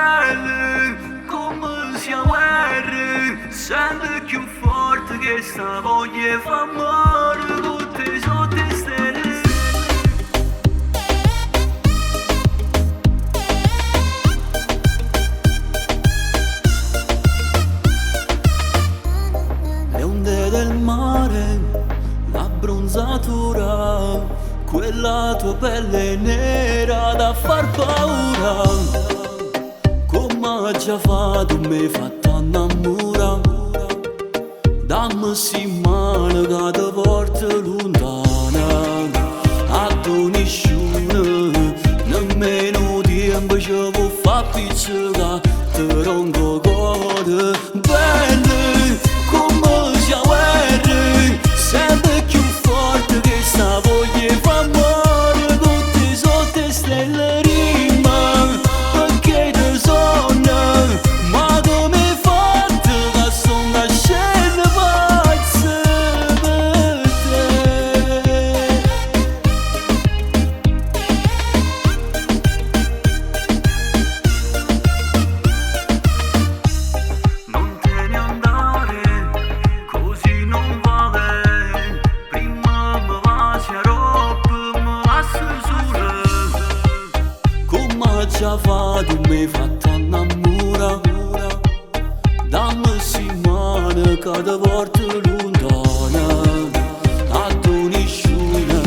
Bella come si 'a guerra, sempre più forte che sta voglia fa amore con te sotto 'e stelle. Le onde del mare, l'abbronzatura, quella tua pelle nera da far paura. Come già fatto mi fatta innamorare. Dammi si mano che ti porto lontana. A tu nessuno, nemmeno tempo ci può far appiccicare. Te ronco cuore, bella come si 'a guerra, sempre più forte che sta voglia fa amore con te sotto 'e stelle rima, perché te sono, ma come fatto che sono nascendo pazzo per te. Non te ne andare, così non vale. Prima mi vasi a roba, mi lasci sola. Come già fatto mi fatta innamorare. Dammi si mano che ti porto lontana. A tu nessuno,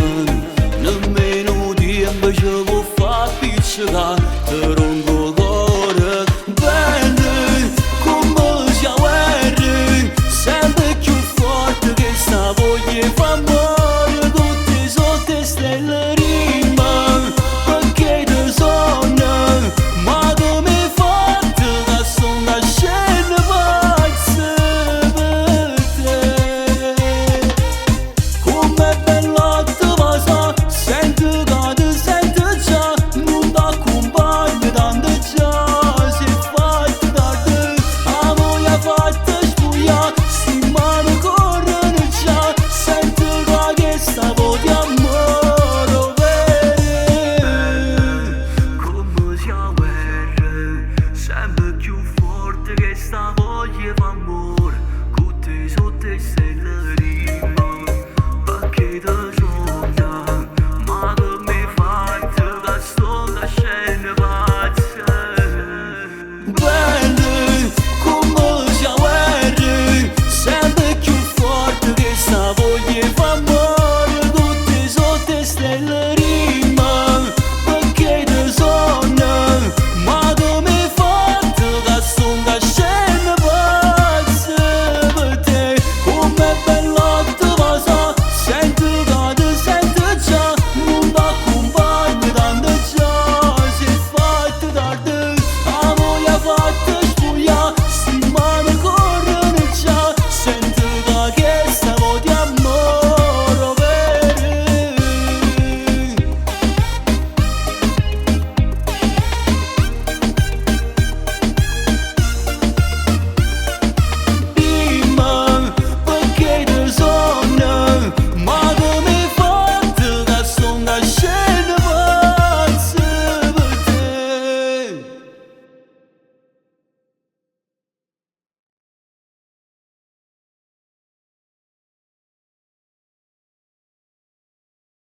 nemmeno tempo ci può far appiccicare.